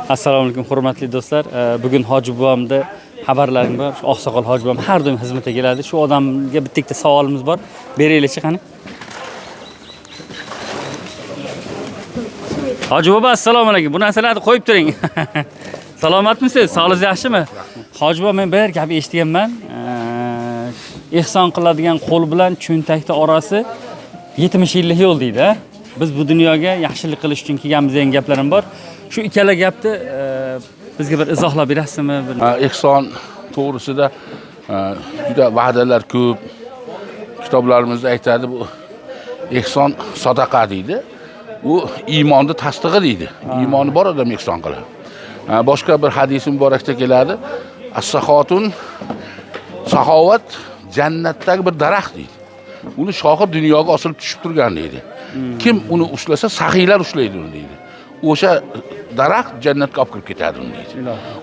Assalomu alaykum, hurmatli do'stlar. Bugun Hoji buvamda xabarlarim bor. Shu oqsoqol Hoji buvam har doim xizmatga keladi. Shu odamga bitta ikkita savolimiz bor. Beraylikchi, qani. Hoji bobo, assalomu alaykum. Bu narsalarni qo'yib turing. Salomatmisiz? Sog'ligingiz yaxshimi? Hoji bobo, men bir gap eshitganman. Ehson qiladigan qo'l bilan cho'ntakni orasi 70 yillik yo'l deydi, a? Biz bu dunyoga yaxshilik qilish uchun kelganmiz degan gaplarim bor. Shu ikkala gapni bizga bir izohlab berasizmi? Ha, ehson to'g'risida juda va'dalar ko'p. Kitoblarimizda aytadi, bu ehson sadaqa deydi. U iymonni tasdig'i deydi. Iymoni bor odam ehson qiladi. Boshqa bir hadisi muborakda keladi. As-saxotun, saxovat jannatdagi bir daraxt deydi. Uni shoxi dunyoga osilib tushib turgan deydi. Kim uni ushlasa, saxiylar ushlaydi uni deydi. O'sha daraxt jannatga olib kirib ketadi uni deydi.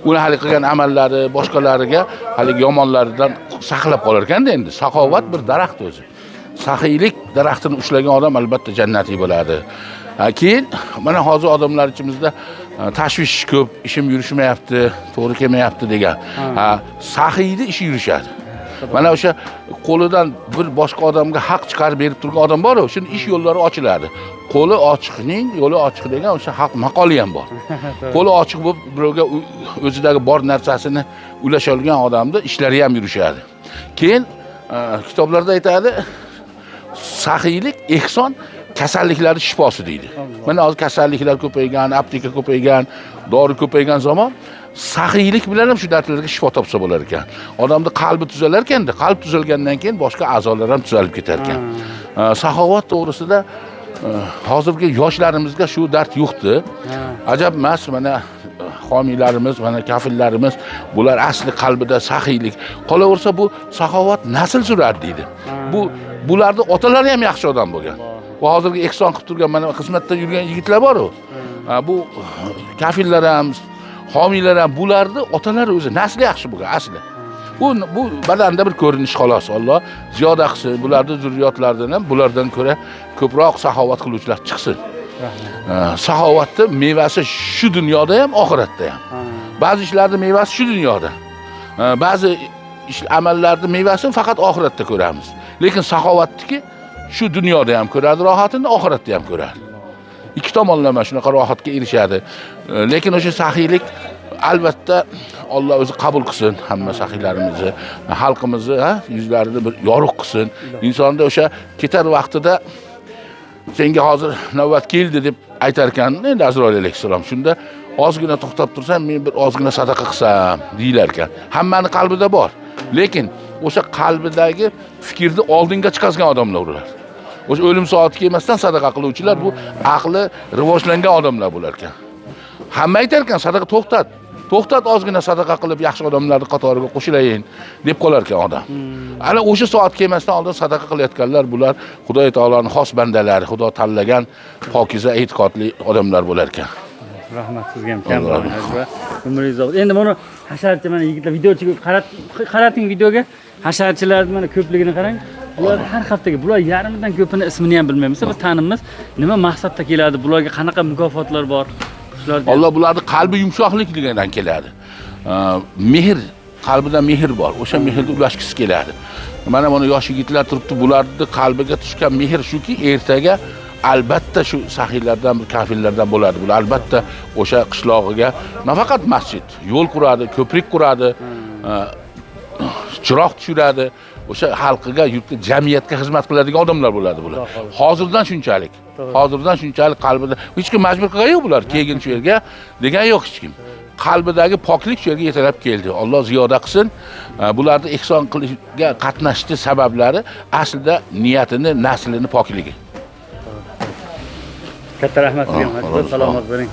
Uni hali qilgan amallari boshqalariga, haligi yomonlaridan saqlab qolar ekanda endi. Saxovat bir daraxt o'zi. Saxiylik daraxtini ushlagan odam albatta jannatiy bo'ladi. Keyin mana hozir odamlar ichimizda tashvish ko'p, ishim yurishmayapti, to'g'ri kelmayapti degan. Saxiyni ishi yurishadi. Mana o'sha qo'lidan bir boshqa odamga haq chiqarib berib turgan odam bor-ku, shuni ish yo'llari ochiladi. Qo'li ochiqning yo'li ochiq degan o'sha haq maqoli ham bor. Qo'li ochiq bo'lib birovga o'zidagi bor narsasini ulasha olgan odamni ishlari ham yurishadi. Keyin kitoblarda aytadi, saxiylik, ehson kasalliklarning shifosi deydi. Mana hozir kasalliklar ko'paygan, apteka ko'paygan, dori ko'paygan zamon, saxiylik bilan ham shu dardlarga shifo topsa bo'lar ekan. Odamning qalbi tuzalar ekanda, qalb tuzalgandan keyin boshqa a'zolar ham tuzalib ketar ekan. Saxovat to'g'risida hozirgi yoshlarimizga shu dard yo'qdi. Ajab emas, mana homiylarimiz, mana kafillarimiz, bular asli qalbida saxiylik. Qolaversa bu saxovat nasl suradi deydi. Bu bularni otalari ham yaxshi odam bo'lgan. Bu hozirgi ehson qilib turgan mana xizmatda yurgan yigitlar bor-ku. Bu kafillar ham, homiylar ham, bularni otalari o'zi nasli yaxshi bo'lgan asli. Bu badanda bir ko'rinish xolos. Alloh ziyoda qilsin. Bularni zurriyotlaridan ham bulardan ko'ra ko'proq saxovat qiluvchilar chiqsin. Saxovatni mevasi shu dunyoda ham, oxiratda ham. Ba'zi ishlarning mevasi shu dunyoda. Ba'zi ish amallarning mevasini faqat oxiratda ko'ramiz. Lekin saxovatniki shu dunyoda ham ko'radi rohatini, oxiratda ham ko'radi. Ikki tomonlama shunaqa rohatga erishadi. Lekin o'sha saxiylik albatta Alloh o'zi qabul qilsin hamma saxiylarimizni, xalqimizni, ha, yuzlarini bir yorug' qilsin. Insonda o'sha ketar vaqtida senga hozir navbat keldi deb aytar ekan endi Azroil alayhissalom. Shunda ozgina to'xtab tursam, men bir ozgina sadaqa qilsam deyilar ekan. Hammani qalbida bor. Lekin o'sha qalbidagi fikrni oldinga chiqazgan odamlar ular. O'sha o'lim soati kelmasdan sadaqa qiluvchilar bu aqli rivojlangan odamlar bo'lar ekan. Hamma aytar ekan, sadaqa to'xtat. To'xtat, ozgina sadaqa qilib yaxshi odamlarning qatoriga qo'shilayin deb qolar ekan odam. Ana o'sha soat kelmasdan oldin sadaqa qilayotganlar bular Xudo taoloning xos bandalari, Xudo tanlagan pokiza e'tiqodli odamlar bo'lar ekan. Rahmat sizga ham, kam bo'lmang, Hoji buva. Umringiz uzoq. Endi buni hasharchi mana yigitlar videochiga qarating videoga. Hasharchilarning mana ko'pligini qarang. Bular har haftaga, bular yarmidan ko'pini ismini ham bilmaymiz. Biz tanimiz. Nima maqsadda keladi? Bularga qanaqa mukofotlar bor? Shularni Alloh bularni qalbi yumshoqligidan keladi. Mehr, qalbida mehr bor. O'sha mehrni ulashgisi keladi. Mana buni yosh yigitlar turibdi, bularni qalbiga tushgan mehr shuki, ertaga albatta shu saxiylardan, bir kafillardan bo'ladi. Bular albatta o'sha qishlog'iga nafaqat masjid, yo'l quradi, ko'prik quradi, chiroq tushiradi. O'sha xalqiga, yurtga, jamiyatga xizmat qiladigan odamlar bo'ladi bular. Hozirdan shunchalik. Hozirdan shunchalik qalbida hech kim majbur qilgan yo'q bular. Kelgin shu yerga degan yo'q hech kim. Qalbidagi poklik shu yerga yetalab keldi. Alloh ziyoda qilsin. Bularni ehson qilishga qatnashishi sabablari aslida niyatini, naslini pokligi. Katta rahmat sizga ham, Hoji buva. Salomat bo'ling.